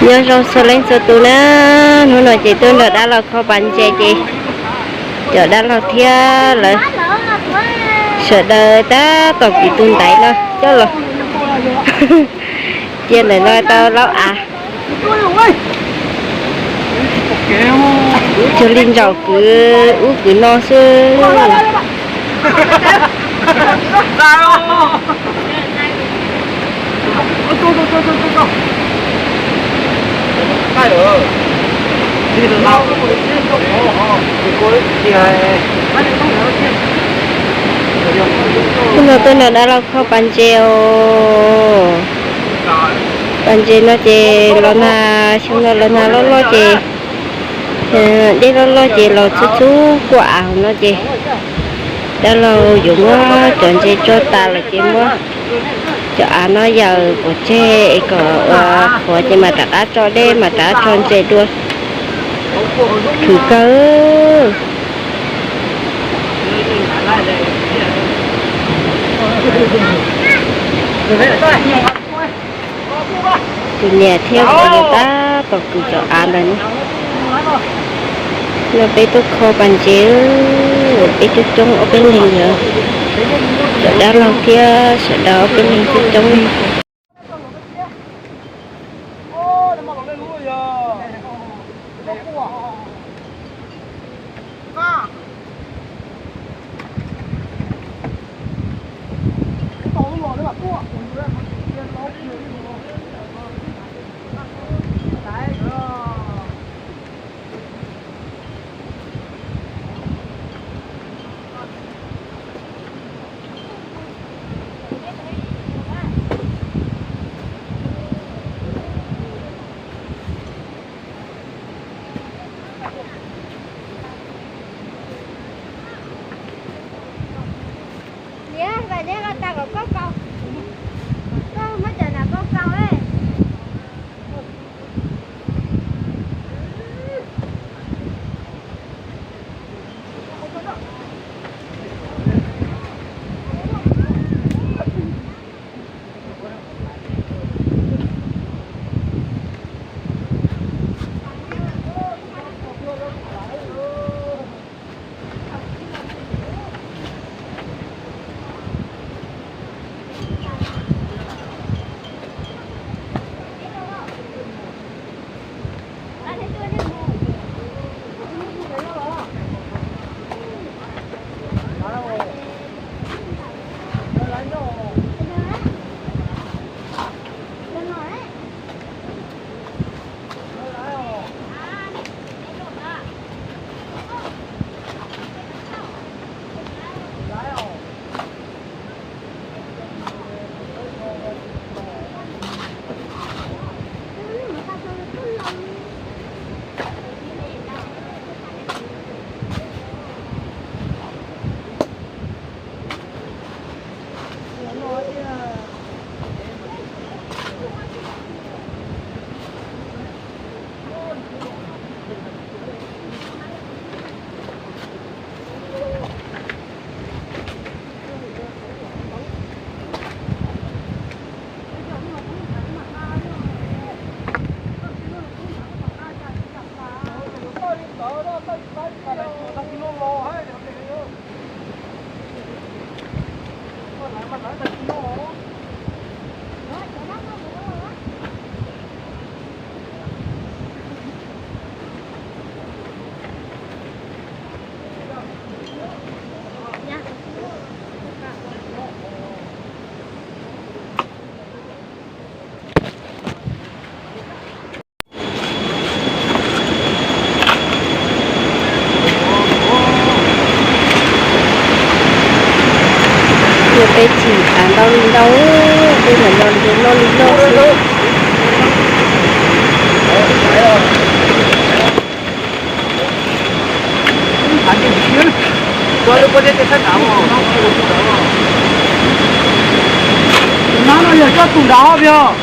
Nyob zoo txhua leej txhua tus na, hnub no ces tuaj nrog dab laug kho pas ntses ces cov dab laug thiab lawv sawv daws tab tom kwv tus ntaiv no coj los cia ntawm no tau laub av. Cuag li ntsaum kwv ub kwv no xwb. Hnub no tuaj nrog dab laug kho pas ntses os. Pas ntses no ces los nag, xyoo no los nag loj loj ces, dej loj loj ces los txhub txhub kuaj av no ces dab laug yuav muab cov ntses tso tas lawm ces muab cov av no yaws pov tseg es kom ua qhuav ces mam rov qab tso dej mam rov qab tso ntses dua. Khwv kawg. Tus niam thiab vauv tab tom kwv cov av ntawd ne. No peb tuaj kho pas ntses, peb coob coob ob peb leeg yog cov dab laug thiab sawv daws ob peb leeg coob coob. Niam, vam neb los tas kom koj kaus, koj muab cov nas koj kaus. Peb tsis tas ntau li ntau, peb lam los ntses loj li loj xwb. Tus nab no yog coj tus nrad os.